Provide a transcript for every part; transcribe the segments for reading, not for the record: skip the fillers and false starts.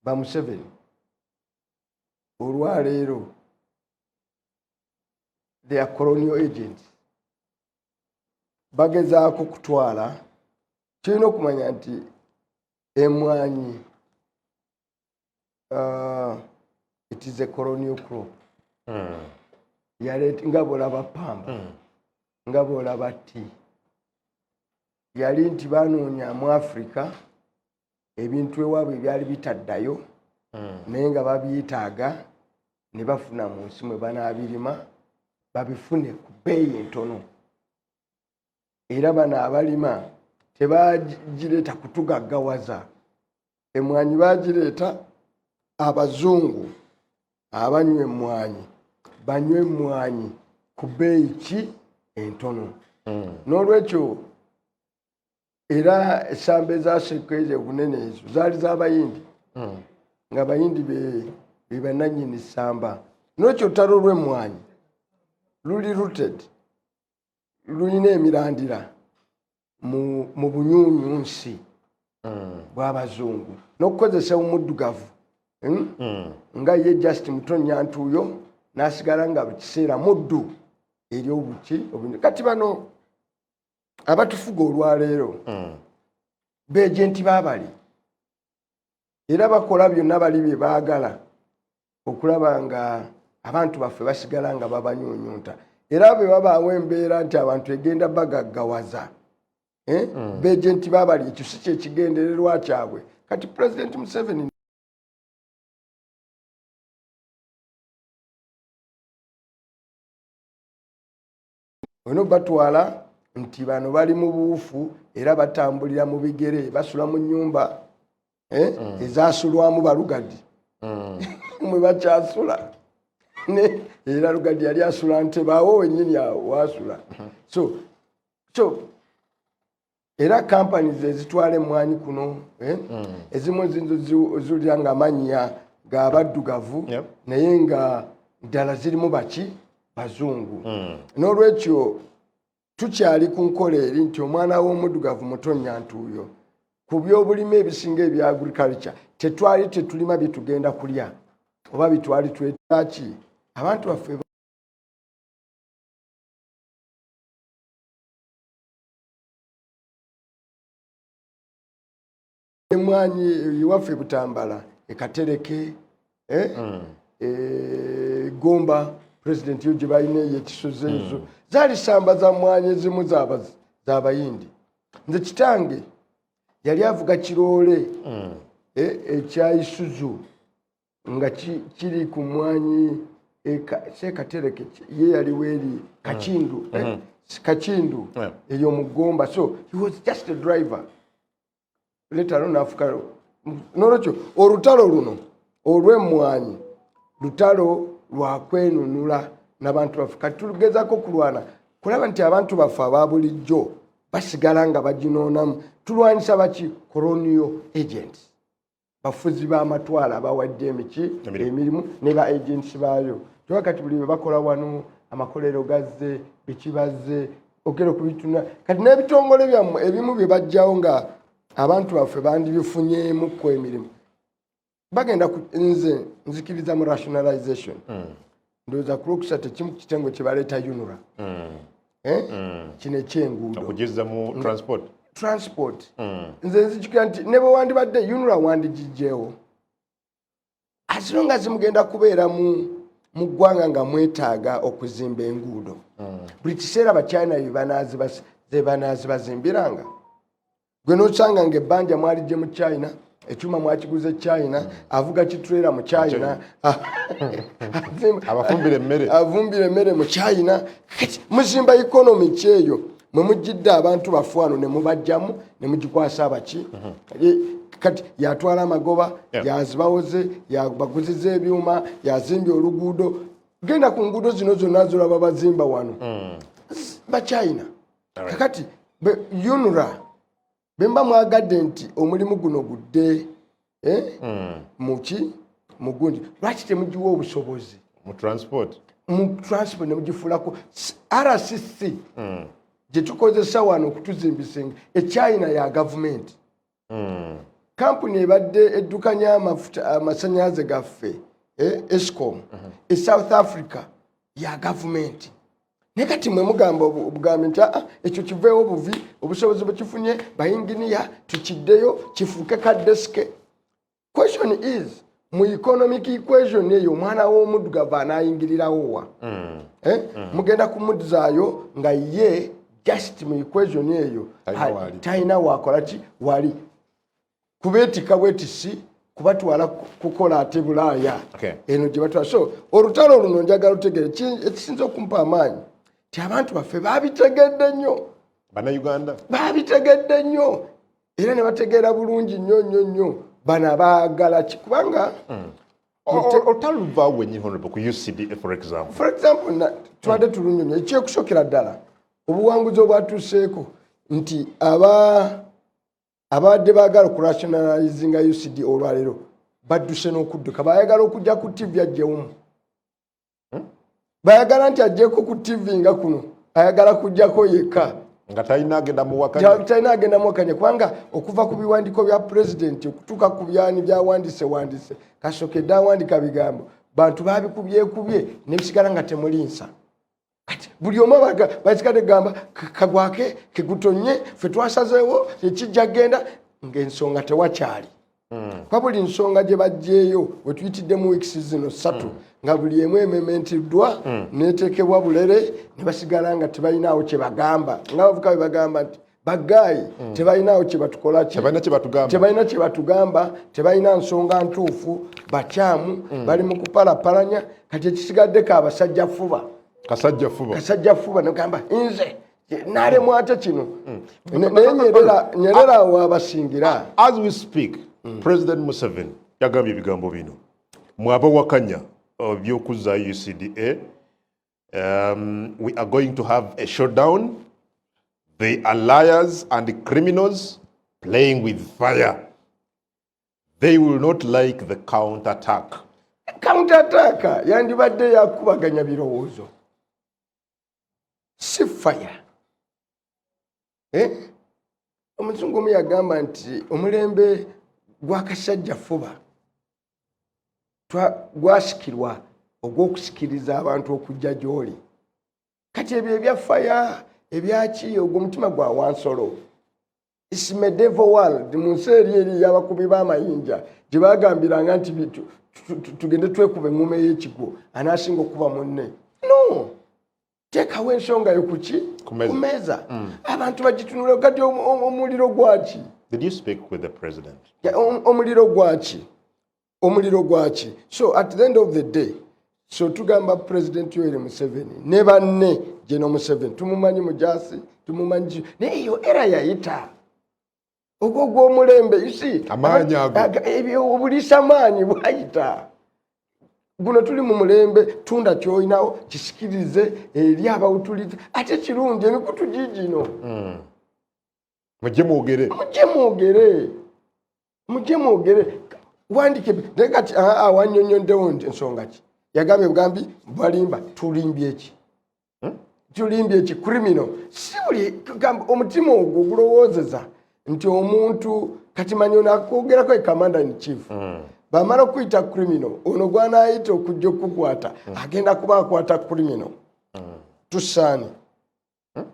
Ba Museveni olwaleero they are colonial agents, bagezaako kutwala. Kirina okumanya nti emwanyi, it is a colonial crop. Yaleeta nga bwolaba pamba, nga bwolaba tea, yali nti banoonya mu Africa ebintu ewaabwe ebyali bitaddayo, naye nga babyetaaga, ne bafuna mu nsi mwe banaabirima babifune ku bbeeyi entono. Era bano abalima tebagireeta kutugaggawaza. Emwanyi bagireeta abazungu abanywa emmwanyi banywe emmwanyi ku bbeeyi ki entono. N'olwekyo era esamba ezasooka ezo obunene ezo zaali z'Abayindi, nga Abayindi be bannannyini ssamba. N'olwekyo olutalo lw'emmwanyi luli rooted, lulina emirandira mu bunyunyunsi bw'abazungu n'okukozesa omuddugavu, Nga ye just mutonya ntuuyo n'asigala nga kiseera muddu eri obuki. Kati bano abatufuga olwaleero ba agent baabali, era bakola byonna bali bye baagala okulaba nga abantu baffe basigala nga babanyunyunta. Era bwe babaawo embeera nti abantu egenda bagaggawaza, eh? Ba agent baabali, ekyo si kyekigendererwa kyabwe. Kati President Museveni olina obatwala nti bano bali mu buwufu era batambulira mu bigere, basula mu nyumba, eh? Ezasulwamu balugadi mwe bakyasula. Era Lugadi yali asula ntebe awo wenyini awo wasula. So era companies ezitwala emwanyi kuno, eh? Ezimu zinzo ziwulira nga amannya gabaddugavu, naye nga ddala zirimu baki? Bazungu. N'olwekyo tukyali ku nkola eri nti omwana w'omuddugavu mutonya ntuuyo. Ku byobulimi ebisinga ebya agriculture tetwali tetulima byetugenda kulya oba bitwali twetaki abantu baffe. Emwanyi ewaffe Butambala, ekatereke, eh? Eh, Gomba president yo gye balina eyo ekisozi, ezo zaali samba za mwanyi ezimu z'Abayindi. Nze kitange yali avuga kiroole, eh, ekya Isuzu nga kiri ku mwanyi sekatereke, ye yali weeri Kakindu, eh, Kakindu eyo mu Gomba. So he was just a driver, later on afuka. Nolwekyo olutalo luno olw'emmwanyi lutalo lwakwenunula n'abantu baffe. Kati tugezako kulwana kulaba nti abantu baffe aba bulijjo basigala nga baginoonamu. Tulwanyisa baki? Colonial agents, bafuzi b'amatwale abawadde emiki emirimu ne ba agents baayo. Kyoba kati buli bwe bakola wano amakolero gazze, biki bazze ogera okubituna. Kati n'ebitongole byammwe ebimu bye bajjawo nga abantu baffe bandibifunyeemukko emirimu, bagenda nze nzikiriza mu rationalization. Ndowooza ku lwokusatu ekimu ku kitengo kye baleeta UNRA, eh? Kino ekyenguudo. Okugizza mu transport. Transport. Nze nzijukira nti ne bwe wandibadde UNRA wandigijjeewo, as long as mugenda kubeera mu ggwanga nga mwetaaga okuzimba enguudo buli kiseera, Bachina ze banaazibazimbiranga. Gwe nosanga nga ebbanja mwalijje mu China, ekyuma mwakiguze China, avuga kitrera mu China. Abafumbira emmere. Avumbira emmere mu China. Kati muzimba economy kyeyo mwe mugidde abantu baffe wano ne mubajjamu ne mugikwasa abaki. Kati yatwala amagoba, yazibawoze, yabaguziza ebyuma, yazimbye oluguudo. Genda ku nguudo zino zonna zolaba bazimba wano, Bachina. Kakati UNRA bemba mwagadde nti omulimu guno gudde, eh? Muki mugundi, lwaki temugiwa obusobozi? Mu transport. Mu transport nemugifuulako RCC gye tukozesa wano okutuzimbisa. Echina ya gavumenti. Kampuni ebadde eddukanya amafuta, amasanyalaze gaffe, Eskom, e South Africa, ya gavumenti. Naye kati mwe mugamba obugambi nti, "Aa, ekyo kiveewo buvi, obusobozi bwekifunye bayinginiya, tukiddeyo kifuuke kadesike." Question is, mu economic equation eyo, omwana w'omuddugavu anaayingirirawo wa? Eh? Mugenda kumuzzaayo nga ye just mu equation eyo Talina waali. Talina wakola ki wali kubeetika bwetisi kubatwala kukola ate Bulaaya eno gye batwala. So olutalo luno njagala lutegere. Ekisinza okumpa amaanyi ti abantu baffe babitegedde nnyo. Bannayuganda. Babitegedde nnyo era ne bategeera bulungi nnyo nnyo nnyo bano abaagala ki, kubanga Olutalo luvaawo wennyini, honorable, ku UCDA, for example. For example, tubadde tulunyonyo ekyekusokera ddala obuwanguzi obwatuuseeko nti aba abadde baagala okurationalizinga UCD olwaleero badduse n'okudduka. Bayagala okujja ku TV ajjewumu, bayagala nti ajjeko ku TV nga kuno ayagala kujjako yekka. Nga talina agenda muwakanya. Talina agenda muwakanya, kubanga okuva ku biwandiiko bya pulezidenti okutuuka ku byani byawandise wandise kasokedde awandika bigambo, bantu babikubyekubye nebisigala nga temuli nsa. Kati buli omu basikadde gamba kagwake kegutonye, fe twasazeewo ekijja genda ng'ensonga tewakyali, kuba buli nsonga gye bajjeeyo wetuyitidde mu weeks zino 3 nga buli emu emementiddwa neteekebwa bulere, ne basigala nga tebalinaawo kye bagamba, nga abavuka bwe bagamba nti bagaayi tebalinaawo kye batukola ki. Tebalina kye batugamba. Tebalina kye batugamba, tebalina nsonga ntuufu, bakyamu, bali mu kupalapalanya. Kati ekisigaddeko abasajja fuba. Kasajja fuba. Kasajja fuba nogamba nze nalemu ate kino. Naye nyerera awo abasingira. As we speak, President Museveni yagambye ebigambo bino: mwabawakanya ebyokuzaayo UCDA, we are going to have a showdown. They are liars and criminals playing with fire. They will not like the counter attack. Counter attack yandibadde yakubaganya birowoozo, si fire. Eh? Omuzungu omu yagamba nti omulembe gwakasajja fuba gwasikirwa ogw'okusikiriza abantu okujja gy'oli. Kati ebyo ebya fire ebyaki, ogwo omutima gwa wansolo. It's medieval world, mu nsi eri y'abakubi b'amayinja gye bagambiranga nti tugende twekuba eŋŋuma ey'ekigwo, anaasinga okuba munne. No teekawo ensonga yo kuki? Ku mmeeza. Ku mmeeza, abantu bagitunula. Kati omuliro gwaki? Did you speak with the president? Ya, omuliro gwaki? Omuliro gwaki? So at the end of the day, so tugamba President Yoweri Museveni ne banne, Geno Museveni tumumanyi mujasi, tumumanyi naye eyo era yayita ogwo gw'omulembe, you see. Amaanyi ago. Ebyo obuliisa maanyi bwayita. Guno tuli mu mulembe tunda kyolinawo kisikirize eri abawutulize, ate kirungi emikutu giigino. Mujje mwogere. Mujje mwogere, mujje mwogere, wandike. Naye kati wanyonyoddewo nti ensonga ki yagambye bugambi balimba. Tulimbye ki? Tulimbye ki? Criminal si buli gamba omutima ogwo ogulowoozeza nti omuntu kati manyi ono akwogerako e commander in chief, bamala okuyita criminal, ono gwanayita okujja okukwata agenda kuba akwata criminal. Tusaani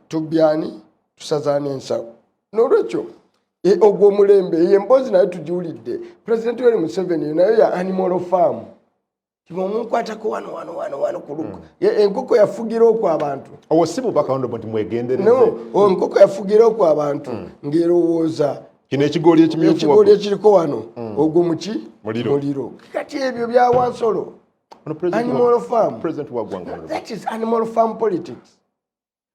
tubyani tusazaani ensawo. Nolwekyo ogwo omulembe, eyo emboozi nayo tugiwulidde. President Yoweri Museveni nayo ya Animal Farm, tibaomunkwatako wano wano wano wano ku lugo. Enkoko yafugira okwo abantu. Owo si bubaka, honorable, nti mwegendereze? No, enkoko yafugira okwo abantu ng'erowooza kino ekigooli ekimyufu. Ekigooli ekiriko wano, ogwo muki? Muliro. Muliro. Kati ebyo bya wansolo. Ono president Animal Farm. President wa ggwanga, honorable. That is Animal Farm politics.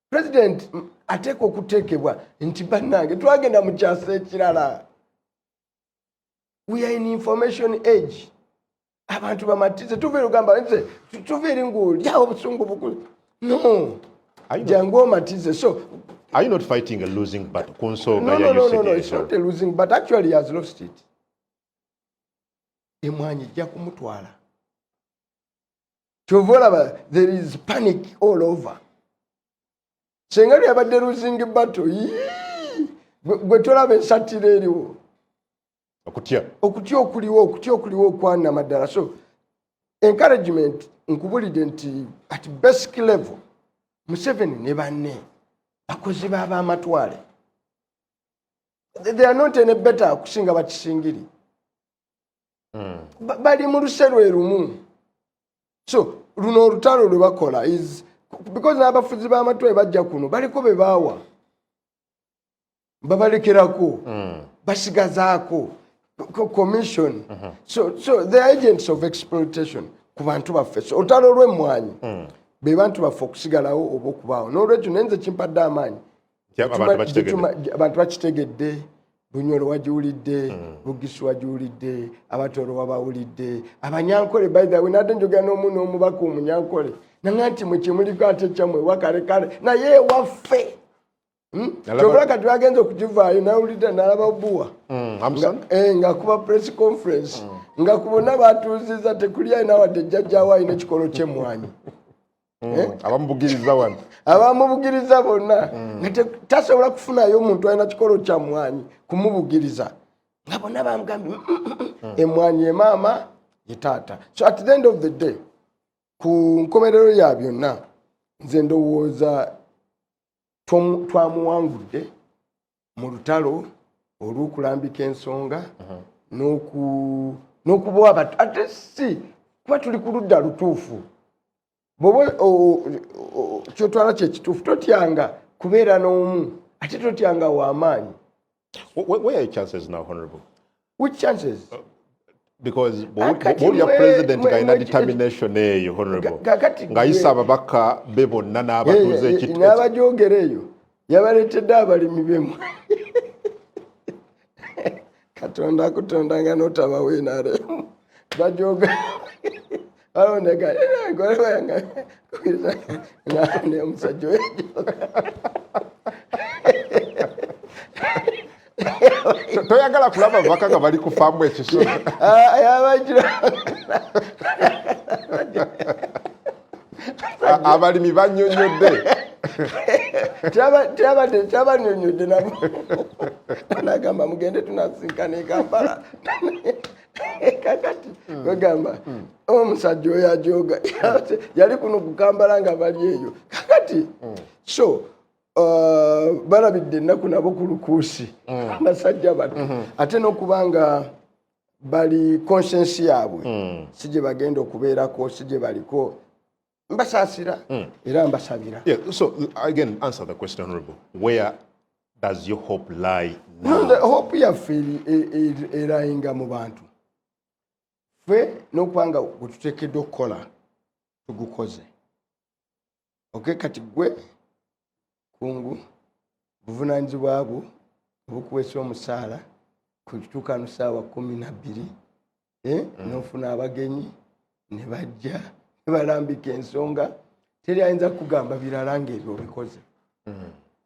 President ateekwa okuteekebwa nti bannange twagenda mu kyasa ekirala. We are in information age. Abantu bamatize tuva eri ogamba nze tuva eri ngaoliawo obusungu bukulu no jangu omatize. So Are you not fighting a losing battle ku nsonga No, ya no, no, no, no. UCDA? It's not a losing, but actually he has lost it. Emwanyi ejja kumutwala. Kyova olaba there is panic all over. Senga lyabadde losing battle, yii! Gwe tolaba ensatira eriwo. Okutya. Okutya okuliwo, okutya okuliwo okwanamaddala. So encouragement, nkubulidde nti at basic level Museveni ne banne bakozi b'abamatwale. They are not any better kusinga bakisingiri. Bali mu luse lwe lumu. So luno olutalo lwe bakola is because n'abafuzi b'amatwale bajja kuno baliko be baawa, babalekerako, basigazaako commission. So the agents of exploitation ku bantu baffe. So olutalo lw'emmwanyi be bantu baffe okusigalawo oba okubaawo. N'olwekyo naye nze kimpadde amaanyi. Nti abantu bakitegedde. Abantu bakitegedde. Bunyoro wagiwulidde, Bugisu wagiwulidde, Abatoro wabawulidde, Abanyankole. By the way, nadde njogera n'omu n'omubaka Omunyankole, nanga nti mwe kyemuliko ate kyammwe wakalekale, naye ewaffe. Kyobula kati bagenza okugivaayo, nawulidde nalaba buwa Hamson? Nga kuba press conference nga ku bonna batuuziza tekuli alina wadde jjajjaawo alina ekikolo ky'emmwanyi. Abamubugiriza wano. Abamubugiriza bonna nga tasobola kufunayo omuntu alina kikolo kya mmwanyi kumubugiriza, nga bonna bamugambye, "Emmwanyi emaama ye taata." So at the end of the day, ku nkomerero ya byonna, nze ndowooza twamuwangudde mu lutalo olw'okulambika ensonga n'okubawa abantu, ate si kuba tuli ku ludda lutuufu. Bw'oba kyotwala kyekituufu, totyanga kubeera n'omu, ate totyanga w'amaanyi. Where are your chances now, Honorable? Which chances? Because Kakati bw'owulira president ng'alina determination eyo, Honorable, kakati ng'ayisa ababaka be bonna n'abatuuza N'abajogera eyo yabaleetedde abalimi bemu. Katonda akutondanga n'otabawo NRM bajoga balondeka omusajja oyo. Toyagala kulaba babaka nga bali ku faamu ekisolo. Yabagira. Abalimi bannyonnyodde. Kyabadde kyabanyonyodde nabo, nagamba mugende tunasinkana e Kampala. Kakati kwegamba omusajja oyo ajoga yali kuno ku Kampala nga bali eyo. Kakati so balabidde ennaku nabo ku lukuusi abasajja bato, ate n'okuba nga bali conscience yaabwe si gye bagenda okubeerako, si gye baliko. Mbasaasira era mbasabira. Yeah, so again, answer the question, Honorable. Where does your hope lie No, now? the hope yaffe erayinga mu bantu ffe n'okuba nga gwe tuteekeddwa okukola tugukoze. Okay, kati gwe kungu buvunanyizibwa bwo obukuweesa omusaala ku kituukano saawa 12, n'ofuna abagenyi ne bajja ne balambika ensonga, teri ayinza kugamba birala ng'ebyo obikoze.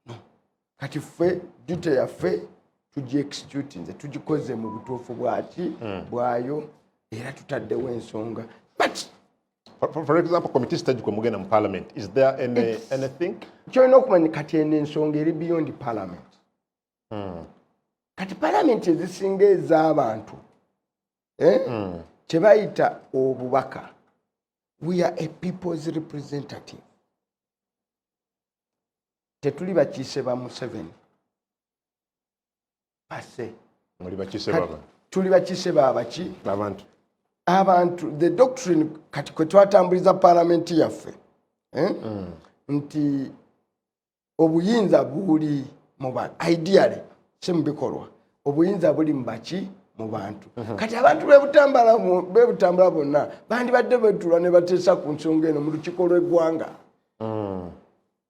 No. Kati ffe duty yaffe tugi execute, nze tugikoze mu butuufu bwaki bwayo, era tutaddewo ensonga, but For example, committee stage kwe mugenda mu parliament, is there anything? Kyolina okumanya kati eno ensonga eri beyond parliament. Kati parliament ezisinga ez'abantu, eh? Kye bayita obubaka, we are a people's representative, tetuli bakiise ba Museveni pase. Muli bakiise Kati baba. Tuli bakiise babaki? Abantu. Abantu. The doctrine kati kwe twatambuliza palamenti yaffe, eh? Nti obuyinza buli mu bantu, ideally si mu bikolwa, obuyinza buli mu baki? Mu bantu. Kati abantu bebutambula bonna bandibadde betula ne bateesa ku nsonga eno mu lukiiko lw'eggwanga.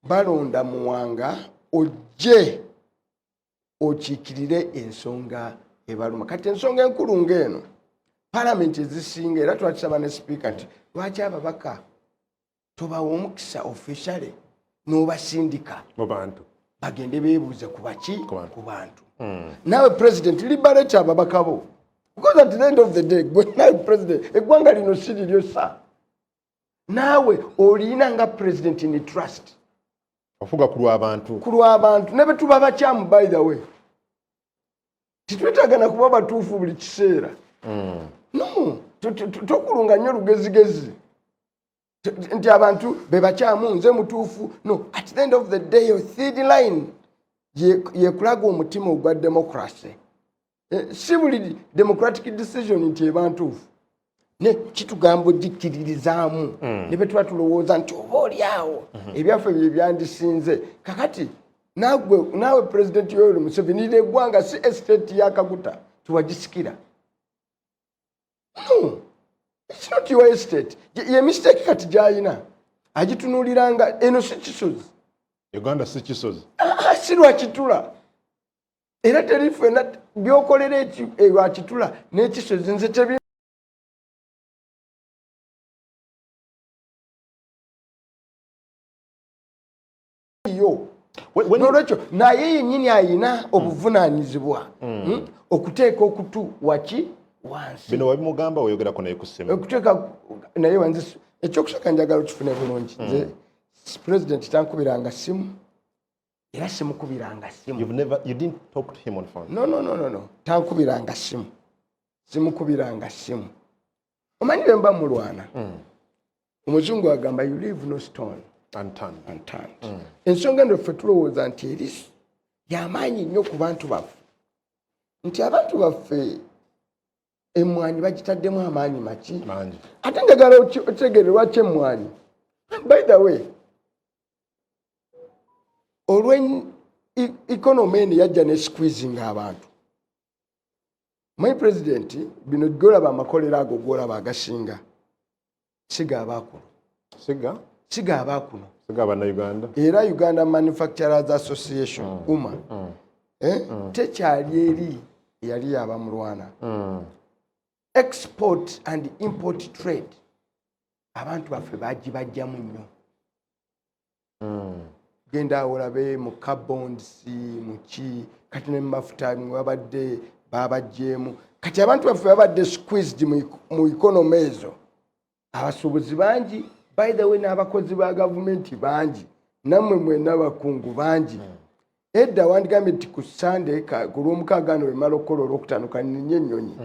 Balonda Muwanga ojje okiikirire ensonga ebaluma. Kati ensonga enkulu ng'eno, palamenti ezisinga, era twakisaba ne sipiika nti lwaki ababaka tobawa omukisa officially n'obasindika mu bantu bagende beebuuze ku baki? Ku bantu. Ku bantu. Naawe president, liberate ababaka bo, because at the end of the day gwe naawe president, eggwanga lino si liryo sa naawe olina nga president in trust. Ofuga ku lw'abantu. Ku lw'abantu, ne bwe tuba bakyamu, by the way. Titwetaaga na kuba batuufu buli kiseera. No, tokulunga nnyo lugezigezi nti abantu be bakyamu, nze mutuufu. No, at the end of the day, your third line yekulaga omutima ogwa democracy. Si buli democratic decision nti eba ntuufu, ne kitugamba ogikkiririzaamu ne bwe tuba tulowooza nti oba oli awo ebyaffe bye byandisinze. Kakati naawe President Yoweri Museveni, lino eggwanga si estate ya Kaguta tiwagisikira. No, it's not your estate. Ye mistake kati gyayina agitunuuliranga eno si Kisozi. Uganda si Kisozi. Ah, si Lwakitula, era teri ffenna byokolera Lwakitula n'Ekisozi nze tebi yo. Nolwekyo naye yennyini ayina obuvunaanyizibwa okuteeka okutu waki wansi. Bino wabimugamba, weyogerako naye ku ssimu? Okuteeka naye wansi, ekyokusooka njagala okifune bulungi, nze president tankubiranga simu era simukubiranga simu. You've never, you didn't talk to him on phone? No, no, no, no, no, tankubiranga simu, simukubiranga simu. Omanyi bwe mba mulwana, omuzungu agamba, "You leave no stone unturned." Unturned. Ensonga eno ffe tulowooza nti eri yamaanyi nnyo ku bantu baffe, nti abantu baffe emwanyi bagitaddemu amaanyi maki? Mangi. Ate njagala otegeere lwaki emwanyi, by the way, olwe economy eno yajja ne squeezing abantu. My president, bino golaba amakolero ago golaba agasinga siga abakuno. Siga? Siga abakuno. Siga Bannayuganda. Era Uganda Manufacturers Association, UMA, tekyali eri eyali yabamulwana. Export and import trade abantu baffe bagibajjamu nnyo. Genda awo olabe mu car bonds, muki, kati ne mumafuta babadde babajjeemu. Kati abantu baffe babadde squeezed mu economy ezo. Abasuubuzi bangi, by the way, n'abakozi ba gavumenti bangi, nammwe mwenna bakungu bangi. Edda wandigambye nti ku Sande, ku Lwomukaaga no wemala okukola, Olwokutaano kaninye ennyonyi,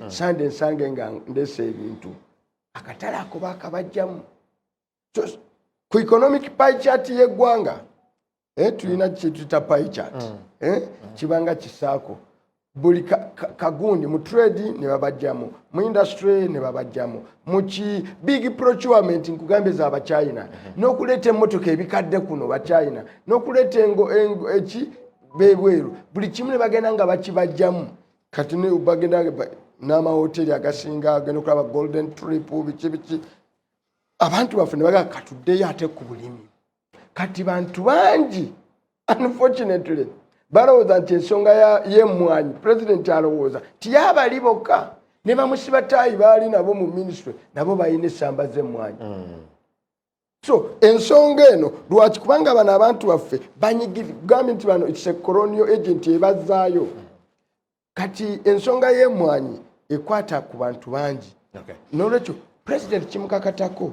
Sande nsange nga ndeese ebintu. Akatale ako baakabajjamu. So, ku economic pie chart y'eggwanga, tulina kyetuyita pie chart, kibanga kisaako buli kagundi. Mu trade ne babajjamu, mu industry ne babajjamu, mu ki big procurement nkugambye z'Abachina, n'okuleeta emmotoka ebikadde kuno Bachina, n'okuleeta engo eki bebweru, buli kimu ne bagenda nga bakibajjamu. Kati ne bagenda n'amahoteri agasinga agenda okulaba Golden Trip, biki biki. Abantu baffe ne bagamba katuddeyo ate ku bulimi. Kati bantu bangi unfortunately balowooza nti ensonga y'emmwanyi, president alowooza ti yabali bokka ne bamusiba taayi baali nabo mu ministry, nabo balina essamba z'emmwanyi. So ensonga eno lwaki? Kubanga bano abantu baffe banyigambye nti bano it's a colonial agent ebazaayo. Kati ensonga y'emmwanyi ekwata ku bantu bangi. Nolwekyo president kimukakatako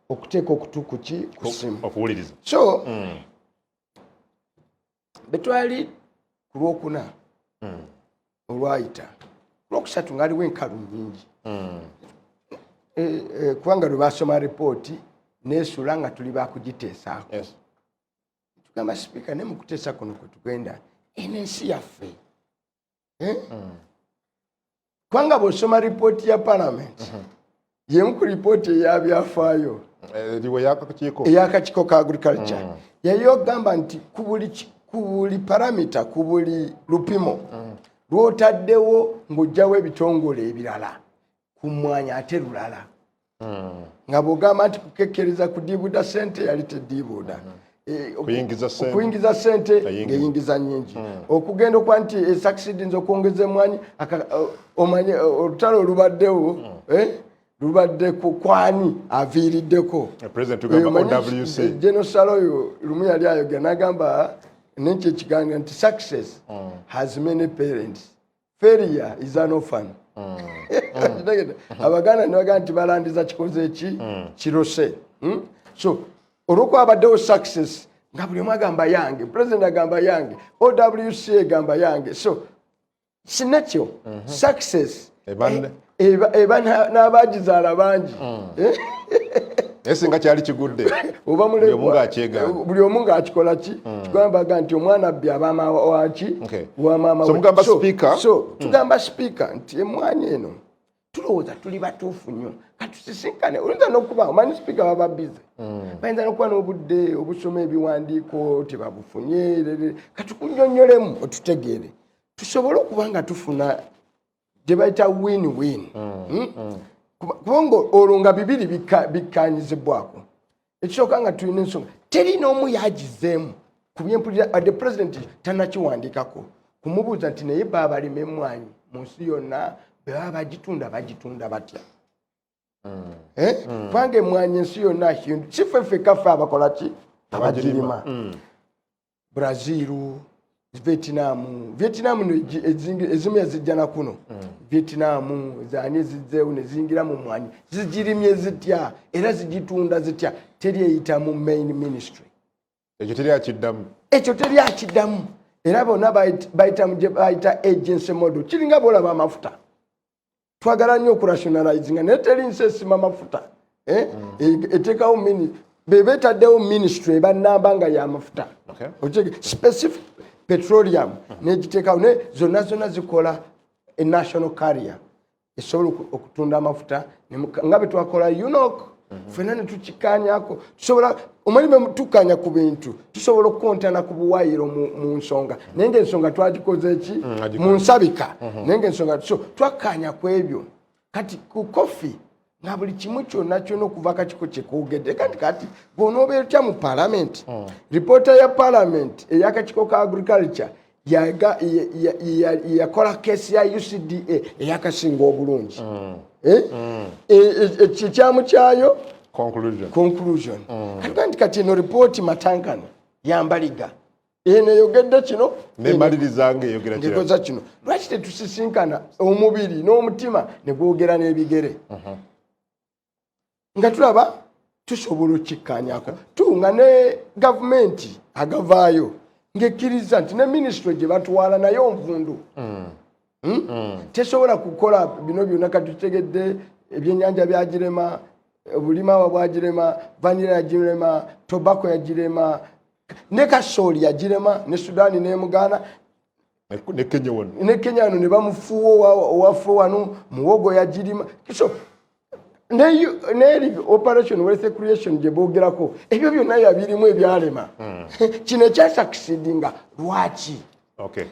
okuteeka okutu kuki? Ku ssimu. Okuwuliriza. So betwali ku Lwokuna olwayita, ku Lwokusatu ngaaliwo enkalu nyingi. Kubanga lwe basoma ripooti nesula nga tuli bakugiteesaako. Tugamba sipiika, ne mukuteesa kuno kwe tugenda, eno ensi yaffe. Eh? Kubanga bw'osoma ripooti ya parliament, yemu ku ripooti eyabyafaayo Eriwo eyakakiiko. Eyakakiiko ka agriculture, yali ogamba nti ku buli parameter, ku buli lupimo lw'otaddewo ng'ojjawo ebitongole ebirala ku mmwanyi ate lulala, nga bw'ogamba nti kukekkereza kudiibuuda sente, yali tediibuuda. Kuyingiza ssente. Okuyingiza sente Eyingiza. Ng'eyingiza nyingi. Okugenda okuba nti esucceedinze okwongeza emwanyi, omanye olutalo olubaddewo, lubadde ku kwani aviiriddeko. President tugamba Omanyi OWC. General Salo oyo lumu yali ayogera n'agamba nekyo ekigambo nti success has many parents, failure is an orphan. Kitegedde? Abaganda ne bagamba nti balandiza kikoze eki kirose. So olwokuba abaddewo success nga buli omu agamba yange, president agamba yange, OWC egamba yange, so Sinakyo success Eba eba n'abagizaala bangi. Naye singa kyali kigudde, oba buli omu ng'akyegaana. Buli omu ng'akikola ki, kigamba nti omwana bbi aba waki wa maama So we. mugamba speaker? So tugamba speaker nti emwanyi eno tulowooza tuli batuufu nnyo, katusisinkane. Oyinza n'okuba omanyi speaker baba busy, bayinza n'okuba n'obudde obusoma ebiwandiiko tebabufunye. Katukunyonnyolemu otutegeere, tusobole okuba nga tufuna gye bayita win win. Kubanga olwo nga bibiri bikkanyizibwako. Ekisooka, nga tulina ensonga, teri n'omu yagizeemu ku byempulira, the president tanakiwandikako kumubuuza nti naye ba abalima emmwanyi mu nsi yonna bwe baba bagitunda, bagitunda batya? Eh? Kubanga emmwanyi ensi yonna hindu, si ffe ffekka ffe abakola ki, abagirima. Brazil, Vietnam, Vietnam no ezimu yazijja na kuno. Vietnam zani ezizzeewo ne ziyingira mu mwanyi, zigirimye zitya era zigitunda zitya? Teri eyita mu main ministry. Ekyo teri akiddamu. Ekyo teri akiddamu, era bonna bayita mu gye bayita agency model. Kiringa bwolaba amafuta, twagala nnyo okurationalizinga, naye teri nsi esima mafuta. Eh? Eteekawo beba etaddewo ministry ebannamba nga yamafuta. Specific petroleum negiteekawo, naye zonna zonna zikola a national carrier esobola okutunda amafuta nga bwe twakola UNOC. Ffenna ne tukikanyako, tusobola, omanyi bwe tukanya ku bintu, tusobola okukontana ku buwayiro mu nsonga, naye ngaensonga twagikoze ki mu nsabika, naye ngaensonga so twakkanya ku ebyo. Kati ku coffee nga buli kimu kyonna kyonna okuva akakiko kyekoogedde, kati bw'onoobeera otya mu palamenti, ripoota ya palamenti ey'akakiiko ka agriculture yakola case ya UCDA eyakasinga obulungi. Eh? Ekikyamu kyayo conclusion. Conclusion. Kati nti kati eno ripooti matankano yambaliga, eno eyogedde kino, nemaliriza nga eyogera kirala. Ngekoza kino, lwaki tetusisinkana omubiri n'omutima ne gwogera n'ebigere nga tulaba tusobola okukikkanyako tu nga ne gavumenti agavaayo ng'ekkiriza nti ne minisitule gye batwala nayo nvundu. Tesobola kukola bino byonna. Kati tutegedde ebyenyanja byagirema, obulimawa bwagirema, vanilla yagirema, tobacco yagirema, ne kasooli yagirema, ne Sudaani nemugaana. Ne Kenya wano. Ne Kenya wano ne bamufuuwa owaffe wano, muwogo yagirima. So neri operation wealth creation gye boogerako, ebyo byonna yabirimu ebyalema. Kino ekyasucceedinga lwaki?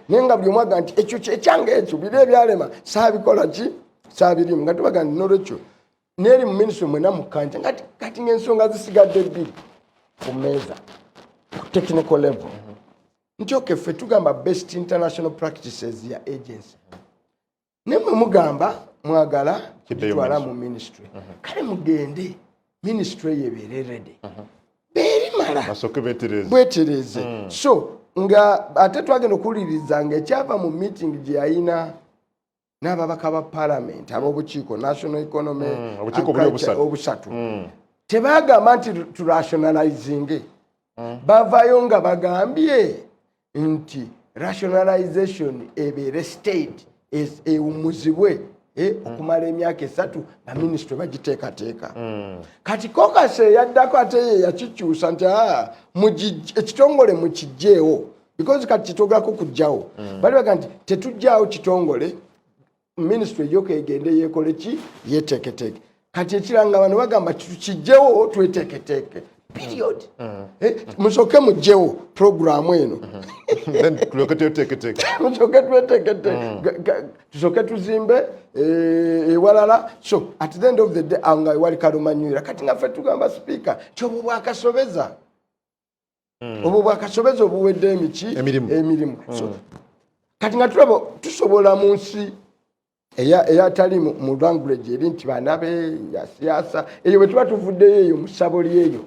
Naye nga buli omu aga nti ekyo ekyange, ekyo biri ebyalema saabikola ki, saabirimu, nga tubaga nti nolwekyo neeri mu minisitule mwena mukkanja. Nga kati ngaensonga zisigadde bbiri ku mmeeza ku technical level, nti okay, ffe tugamba best international practices ya agency, naye mwe mugamba mwagala kiddeyo gitwala mu ministry. Kale mugende ministry eyo ebeere ready beerimala basooke beetereze. Bwetereze. So nga ate twagenda okuwuliriza nga ekyava mu meeting gye yayina n'ababaka ba parliament ab'obukiiko national economy obukiiko buli agriculture, obusatu. Obusatu. Tebagamba nti turationalizinge, bavaayo nga bagambye nti rationalization ebeere state ewummuzibwe okumala emyaka 3 nga minisitule bagiteekateeka. Kati caucus eyaddako ate ye yakikyusa nti "Ah, ekitongole mukijjeewo," because kati kitwogerako kujjawo. Bali baga nti tetujjaawo kitongole, minisitule yoka egende yeekole ki, yeteeketeeke. Kati ekiranga bano bagamba tukijjewo tweteeketeeke, period. Musooke mugjewo programu eno. Then tulyoke tweteeketeeke. Musooke tweteeketeeke, tusooke tuzimbe ewalala. So at the end of the day, awo nga wali kalumanywera. Kati nga ffe tugamba sipiika nti obwo bwakasobeza, obwo bwakasobeza obuwedde emiki. Emirimu. Emirimu. So kati nga tulaba tusobola mu nsi eyatali mu language eri nti banabe ya siasa eyo, bwe tuba tuvuddeyo eyo mu ssabo lyeyo,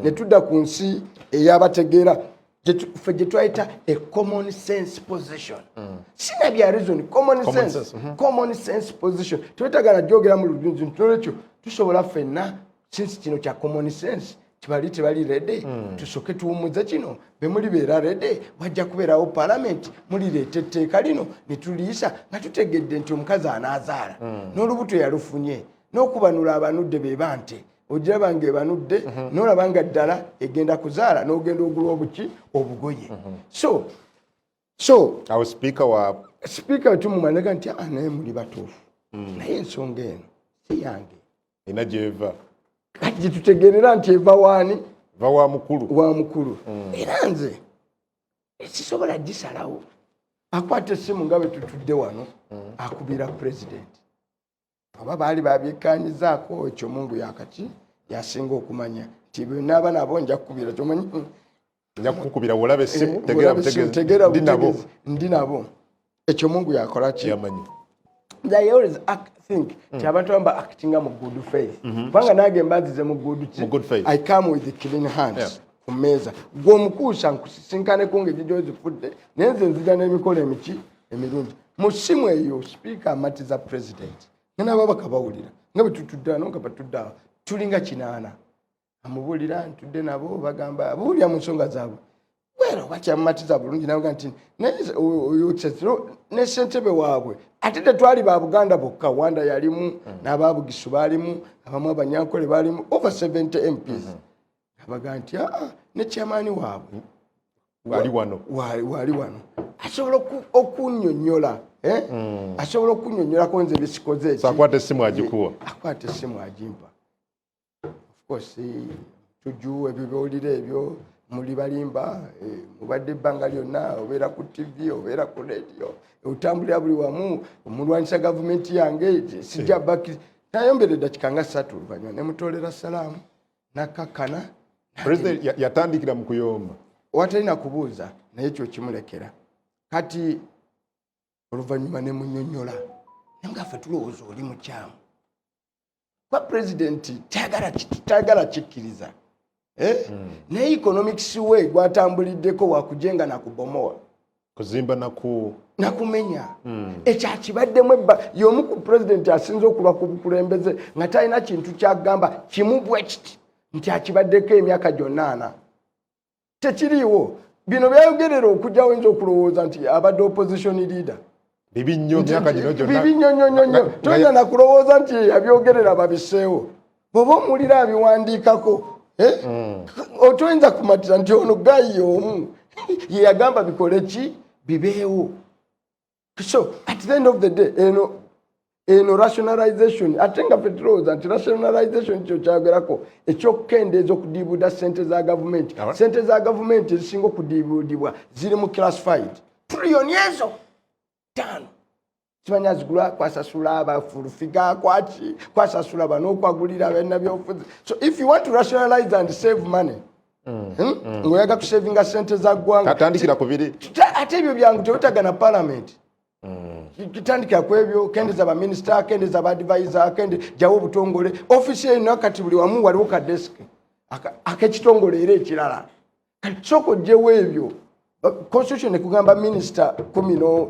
Ne tudda ku nsi eyabategeera, ffe gye twayita a common sense position, sina bya reason, common Common sense, sense, common sense position twetagana gyogera mu lulungi nti nolwekyo tusobola ffenna, since kino kya common sense. Tibali tebali ready. Tusooke tuwummuze kino. Bwe mulibeera ready, wajja kubeerawo palamenti, mulireeta etteeka lino ne tuliyisa nga tutegedde nti omukazi anaazaala n'olubuto yalufunye, n'okubanula abanudde be bante ogiraba nga ebanudde, n'olaba nga ddala egenda kuzaala, n'ogenda ogula obuki obugoye. So Awo sipiika wa Sipiika tumumanaga nti, "Ah, naye muli batuufu, naye ensonga eno si yange." Erina gyeva. Kati gyetutegeerera nti eva waani? Va wa mukulu. Wa mukulu, era nze sisobola gisalawo. Akwata essimu nga bwe tutudde wano, akubira pulezidenti, oba baali babyekkanyizaako ekyo, Mungu yakaki yasinga okumanya nti bwenaaba nabo nja kukubira, kyomanyi. Nja kukukubira, wolaba essimu tegeera. Olaba essimu, tegeera. Ndi nabo. Butegeezi, ndi nabo. Ekyo Mungu yakola ki? Yamanyi. I always think nti abantu abamu ba actinga mu good faith, kubanga nange mba nzize mu good ki? Mu good faith. I come with clean hands ku mmeeza. Gwe omukuusa nkusisinkaneko ng'egyo zifudde, naye nze nzija n'emikolo emiki emirungi. Mu ssimu eyo sipiika amatiza president nga n'ababaka bawulira nga bwe tutudde wano, nga batudde awo tulinga 80. Amubuulira ntudde nabo, bagamba buulira mu nsonga zaabwe bwera oba kyamumatiza bulungi, naga nti naye oyo ne ssentebe waabwe. Ate tetwali ba Buganda bokka, Wanda yalimu, n'ababugisu baalimu, abamu Abanyankole baalimu, over 70 MPs. Abaga nti aa, ne chairman waabwe wali wano. Wali wano, asobola okunnyonnyola, eh? Asobola okunnyonnyolako nze bisikoze eki. So akwata essimu agikuwa. Akwata essimu agimpa. Of course, tuju ebyo byowulira ebyo muli balimba, mubadde ebbanga lyonna obeera ku TV, obeera ku radio, otambulira buli wamu, omulwanyisa gavumenti yange, sijja baki. Nayombera eddakika nga 3, oluvanyuma nemutolera salaamu, nakkakkana. President yatandikira mu kuyomba. Watalina kubuuza, naye ekyo kimulekera. Kati oluvannyuma ne munyonnyola, naye nga ffe tulowooza oli mukyamu, kuba pulezidenti tayagala kikkiriza. Eh? Naye economics we gwatambuliddeko wakujenga nakubomoa. Kuzimba naku Nakumenya. Ekyo akibaddemu ebba y'omu ku pulezidenti asinze okulwa ku bukulembeze nga talina kintu kyagamba kimu bwe kiti nti akibaddeko emyaka gyonna ana. Tekiriiwo. Bino byayogerera okujja, oyinza okulowooza nti abadde opposition leader. Bibi nnyo myaka gino gyonna. Bibi nnyo nnyo nnyo nnyo. Toyinza nakulowooza nti yabyogerera babiseewo. Bw'oba omuwulira abiwandiikako, eh? Otoyinza kumatira nti ono guy omu ye yagamba bikole ki bibeewo. So at the end of the day, eno rationalization, ate nga ffe tulowooza nti rationalization kyo kyagerako ekyokukendeeza okudiibuuda sente za gavumenti. Sente za gavumenti ezisinga okudiibuudibwa ziri mu classified, triliyoni ezo 5. Kimanya zigula kwasasula abafulufiga kwaki, kwasasula bano, okwagulira bannabyobufuzi. So if you want to rationalize and save money, Ng'oyaga kusavinga sente za ggwanga, Tatandikira ku biri. Ate ebyo byangu, tewetaaga na parliament. Kitandikira ku ebyo, kendeza baminisita, kendeza baadvisor, kende jawo obutongole, offisi eno. Kati buli wamu waliwo ka desk ak'ekitongole era ekirala. Kati sooka oggyewo ebyo. Constitution ekugamba minisita 21,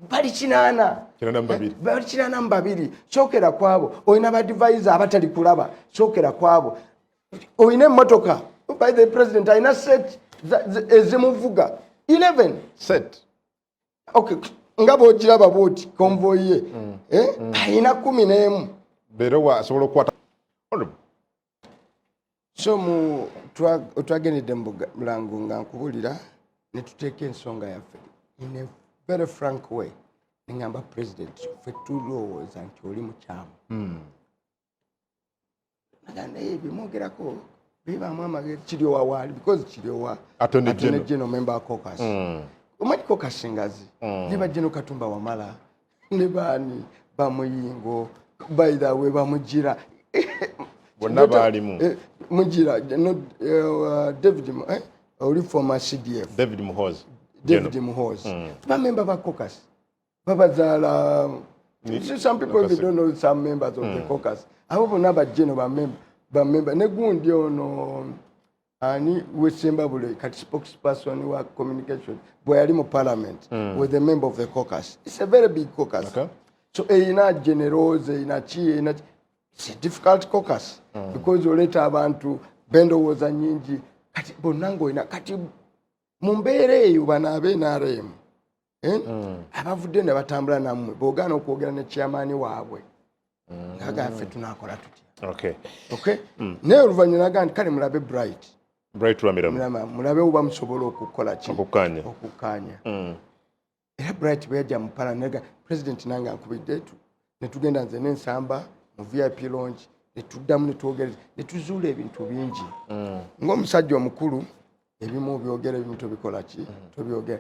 bali 80. 82. Bali 82. Sookera ku abo. Olina baadvisor abatali kulaba, sookera ku abo. Olina emmotoka, by the president alina set ezimuvuga 11. Set. Okay, nga bwogiraba bwoti convoy ye, eh? Alina 11. Leero asobola okukwata. Honorable, So mu twagendedde mu mulango nga nkubulira, ne tuteeka ensonga yaffe in a very frank way, neŋŋamba president, ffe tulowooza nti oli mukyamu. Naga naye byemwogerako bibaamu amagezi. Kiryowa waali, because Kiryowa Attorney General. General, member wa caucus. Omanyi caucus ngazi, ne bajjeno Katumba Wamala ne baani bamuyingo, by the way bamugira. Bonna baalimu. Mugira no, David oli former CDF. David Muhozi. David Muhozi, bamemba ba caucus babazaala. Some people even don't know some members of the caucus. Abo bonna bajjeno bamemba ne gundi ono ani wesembabule, kati spokesperson wa communication bwe yali mu parliament, was a member of the caucus. It's a very big caucus. So eyina generals, eyina ki, eyina ki. It's a difficult caucus because oleeta abantu Bendowooza nyingi kati bonna ngaolina kati mu mbeera eyo bano abe NRM, eh? Abavudde ne batambula nammwe, boogaana okwogera ne chairman waabwe, naga ffe tunakola tutya? Okay, naye oluvannyuma naga nti kale mulabe Bright. Bright Rwamirama. Mulabe oba musobola okukola ki? Okukkaanya. Okukkaanya. Era Bright bwe yajja mu parliament, naga president nange ankubidde tu ne tugenda nze n'ensamba mu VIP lounge, ne tuddamu ne twogereza ne tuzuula ebintu bingi. Ng'omusajja omukulu, ebimu obyogera, ebimu tobikola ki, tobyogera.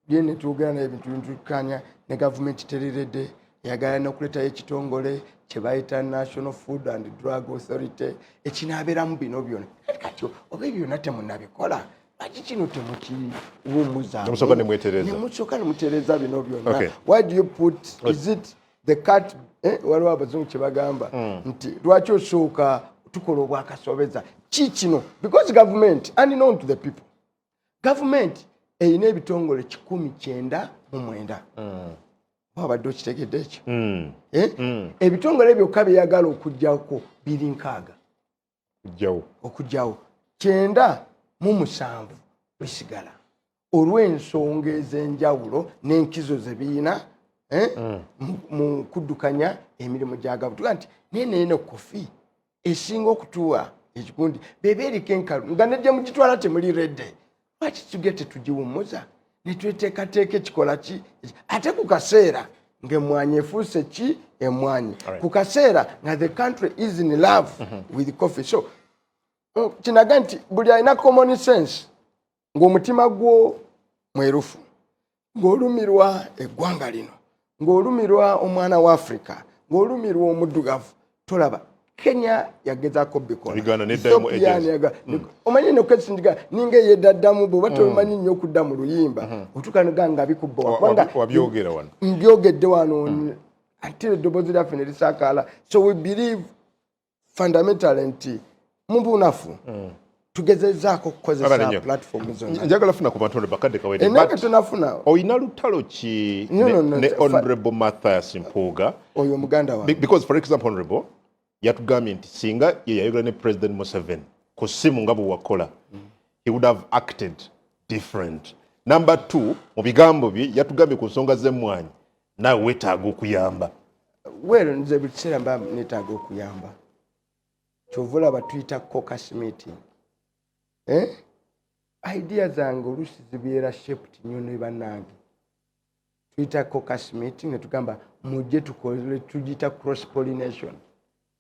Ye ne twogera naye ebintu ntukanya ne gavumenti teriredde, eyagala n'okuleetayo ekitongole kye bayita National Food and Drug Authority ekinaabeeramu bino byonna. Kati oba ebyo byonna temunabikola, lwaki kino temukiwummuza? Nemusooka ne mwetereza. Nemusooka ne mutereeza bino byonna. Why do you put, is it the cat, eh, waliwo abazungu kye bagamba nti lwaki osooka tukola obwakasobeza ki kino? Because government, unknown to the people, government erina ebitongole 199. Wabadde okitegedde ekyo? Mm. Eh? Ebitongole byokka byeyagala okugjako biri 60. Kujjawo. Okugjawo 97 bisigala olw'ensonga ez'enjawulo n'enkizo ze biyina, eh, mu kuddukanya emirimu gya gavumenti. Tugaa nti naye neeno coffee esinga okutuwa ekikundi beba eriko enkalu nga nejje mugitwala temuli ready, lwaki tuge tetugiwummuza netweteekateeka ekikola ki ate ku kaseera ng'emmwanyi efuuse ki emmwanyi, ku kaseera nga the country is in love with coffee? So kinaga nti buli alina common sense, ng'omutima gwo mwerufu, ng'olumirwa eggwanga lino, ng'olumirwa omwana wa Africa, ng'olumirwa omuddugavu, tolaba Kenya yagezaako bikola. Uganda neddayo mu Ethiopia agency. Omanyi nokesindiga ninga eyedaddamu bw'oba tomanyi nnyo okudda mu luyimba, otuuka noga nga bikubba. Kubanga Wabyogera wano. Mbyogedde wano ate eddoboozi lyaffe ne lisakaala. So we believe fundamentally nti mu bunafu tugezezaako Abale okukozesa nnyo. platform zonna. Njagala funa ku bantu bakadde kawedde. Enange But tonafuna. Oyina lutalo ki No, no, ne Honorable Mathias Mpuuga? Oyo muganda wange. Because for example, Honorable yatugambye nti singa ye yayogera ne President Museveni ku ssimu nga bwe wakola, he would have acted different. Number two, mu bigambo bye yatugambye ku nsonga z'emmwanyi, naawe weetaaga okuyamba. Well, nze buli kiseera mba neetaaga okuyamba. Kyova olaba tuyita caucus meeting, eh? Idea zange oluusi zibeera shaped nnyo ne bannange. Tuyita caucus meeting ne tugamba mujje tukole, tugiyita cross pollination,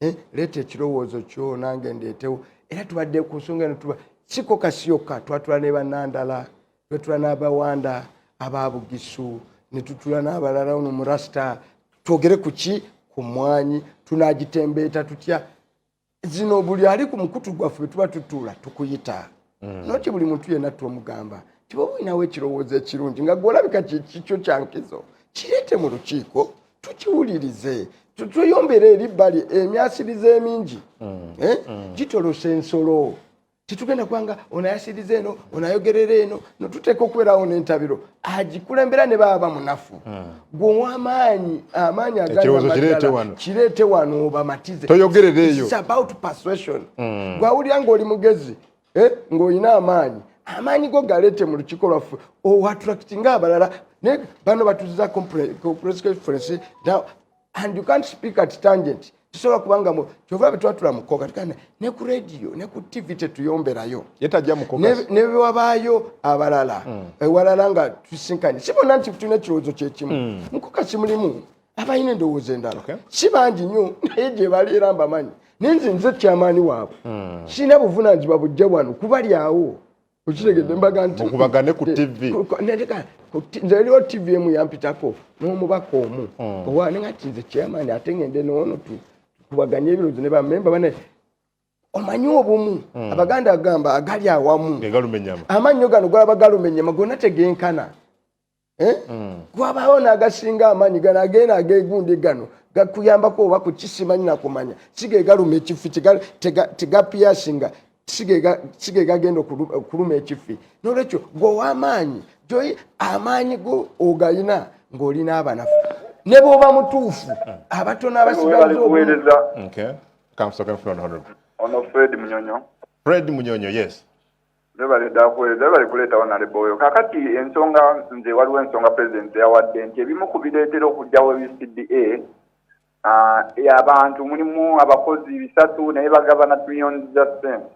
eh? Leeta ekirowoozo kyo, nange ndeetewo. Era tubadde ku nsonga eno, tuba si caucus yokka, twatula ne bannandala, twetula n'abawanda ababugisu, ne tutula n'abalala ono murasta, twogere ku ki, ku mmwanyi tunagitembeeta tutya. Zino buli ali ku mukutu gwaffe bwe tuba tutuula tukuyita, noti buli muntu yenna twomugamba nti bwoba olinawo ekirowoozo ekirungi nga gwolabika kikyo kyankizo, kireete mu lukiiko tukiwulirize. Tweyombere eri bbali emyasirizo emingi, eh? Gitolosa ensolo. Tetugenda kubanga ono ayasiriza eno, ono ayogerera eno. Notuteeka okubeerawo n'entabiro agikulembera ne baba munafu, gwe ow'amaanyi, amaanyi Ekirowoozo kireete wano. Kireete wano obamatize. Toyogerera eyo. It's about persuasion. Gwawulira ng'oli mugezi, eh, ng'olina amaanyi, amaanyi go galeete mu lukiiko lwaffe oattractinga abalala. Naye bano batuziza press conference now, and you can't speak at tangent. Tusobola kubanga kyova bwe twatula mu caucus tugamba ne ku radio ne ku TV tetuyomberayo. Yetajja mu caucus. Ne bwe wabaayo abalala ewalala nga tusinkanye, si bonna nti tulina ekirowoozo kyekimu. Mu caucus mulimu abalina endowooza endala. Si bangi nnyo, naye gye bali era mbamanyi. Naye nze kyamaani waabwe, sirina buvunaanyizibwa bujja wano kubali awo, okitegedde? Mbaga nti Mukubagane ku TV. Nze eriwo TV emu yampitako n'omubaka omu owa nenga nti nze chairman ate ngende noono tukubaganye ebirowoozo ne bamemba bane. Omanyi obumu Abaganda agamba agali awamu Gegaluma ennyama. Amannyo gano gwalaba galuma ennyama gonna tegenkana. Eh? Gwabaawo n'agasinga amaanyi gano agenda agegundi gano gakuyambako oba kukisimanyi nakumanya si ge galuma ekifi, tegapiyasinga, si ge gagenda okuluma ekifi. Nolwekyo gwe ow'amaanyi gyoyi amaanyi go ogayina ng'olina abanafu, ne bw'oba mutuufu abatono abasigaza Webale obumu. Kuweereza. Okay. Kansooke nfuna Honorable. Ono Fred Munyonyo. Fred Munyonyo, yes. Webale ddakuweereza, webale kuleetawo naleboyo. Kakati ensonga, nze waliwo ensonga President yawadde nti ebimu ku bireetera okugyawo UCDA, abantu mulimu abakozi 300 naye bagabana trillions za ssente.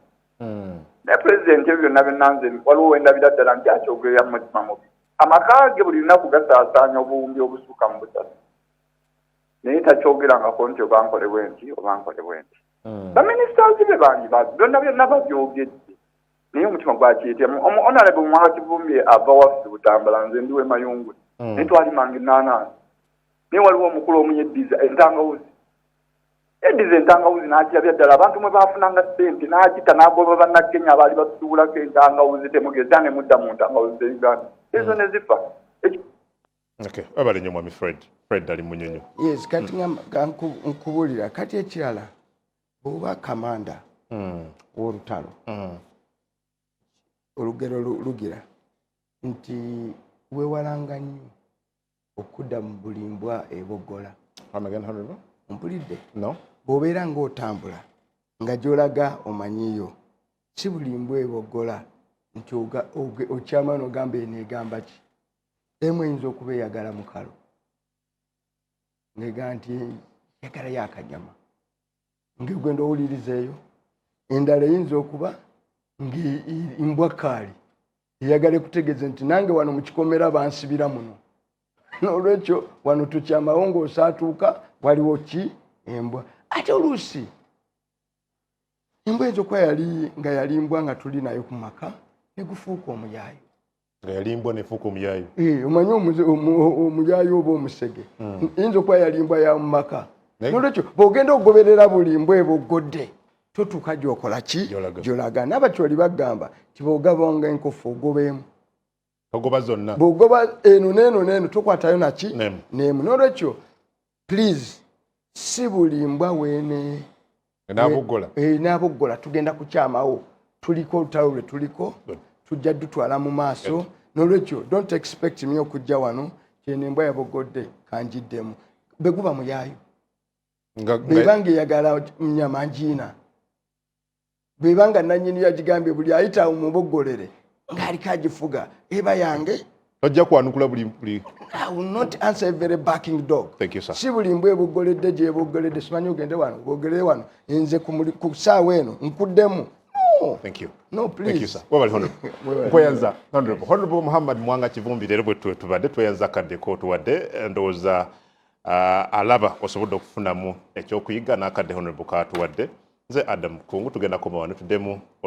Naye President, ebyo byonna byonna, nze waliwo wendabira ddala nti akyogerera mu mutima mubi. Amaka ge buli lunaku gasaasaanya obuwumbi obusukka mu 300, naye takyogerangako nti oba nkole bwe nti oba nkole bwe nti. Baministers be bangi byonna byonna babyogedde, naye omutima gwakiyityamu. Honorable Mwanga Kivumbi ava waffe Butambala, nze ndiwe Mayungwe, naye twalimanga ennaanansi, naye waliwo omukulu omu yeddiza entangawuzi, yeddiza entangawuzi n'akirabya ddala abantu mwe baafunanga ssente, n'agita n'agoba Bannakenya abaali batusuubulako entangawuzi, temugeza ne mudda mu ntangawuzi ze Uganda ezo ne zifa. Okay, webale nnyo, Mwami Fred. Fred ali Munyonyo. Yes, kati nkubuulira kati ekirala, bw'oba kamanda w'olutalo, olugero lugira nti weewalanga nnyo okudda mu buli mbwa eboggola. Come again, Honorable? Mpulidde? No. Bw'obeera ng'otambula nga gy'olaga omanyiyo, si buli mbwa eboggola nti okyama n'ogamba eno egamba ki. Emu eyinza okuba eyagala mukalo, ng'egamba nti yagalayo akanyama, ng'egwenda owuliriza eyo. Endala eyinza okuba ng'embwa kaali eyagala ekutegeeze nti nange wano mu kikomera bansibira muno, n'olwekyo wano tukyamawo ng'osaatuuka waliwo ki embwa. Ate oluusi embwa eyinza okuba yali nga yali mbwa nga tuli nayo ku maka, ne gufuuka omuyaayo. Nga yali mbwa nefuuka omuyaayo. Eh, omanyi omuyaayo oba omusege, eyinza okuba yali mbwa ya mu maka. Nolwekyo bw'ogenda okugoberera buli mbwa eboggodde, totuuka gy'okola ki? Gy'olaga. Gy'olaga. N'abakyoli bagamba nti bw'ogabanga enkofu, ogoba emu. Togoba zonna. Bw'ogoba eno n'eno n'eno, tokwatayo naki? N'emu. N'emu. N'olwekyo please, si buli mbwa weene Naaboggola. Eh, n'aboggola tugenda kukyamawo. Tuliko olutalo lwe tuliko, tujja dutwala mu maaso. N'olwekyo don't expect me okujja wano kyeno embwa yabogodde kanjiddemu. Bwe guba muyaayo, bweba nga eyagala nyama njiina, bweba nga nanyini yagigambye buli ayita muboggolere ng'aliko agifuga, eba yange. Tojja kwanukula buli I will not answer every barking dog. Thank you, sir. Si buli mbwa eboggoledde gyeboggoledde, simanyi ogende wano bwogerere wano, nze ku ssaawa eno nkuddemu. No. Thank you. No, please. Thank you, sir. Webale, Honorable. Webale. Nkweyanza, Honorable. Honorable Muhammad Mwanga Kivumbi, leero bwe tubadde tweyanza akadde k'otuwadde. Ndowooza alaba osobodde okufunamu ekyokuyiga n'akadde Honorable kaatuwadde. Nze Adam Kungu, tugenda koma wano, tuddemu olunaku.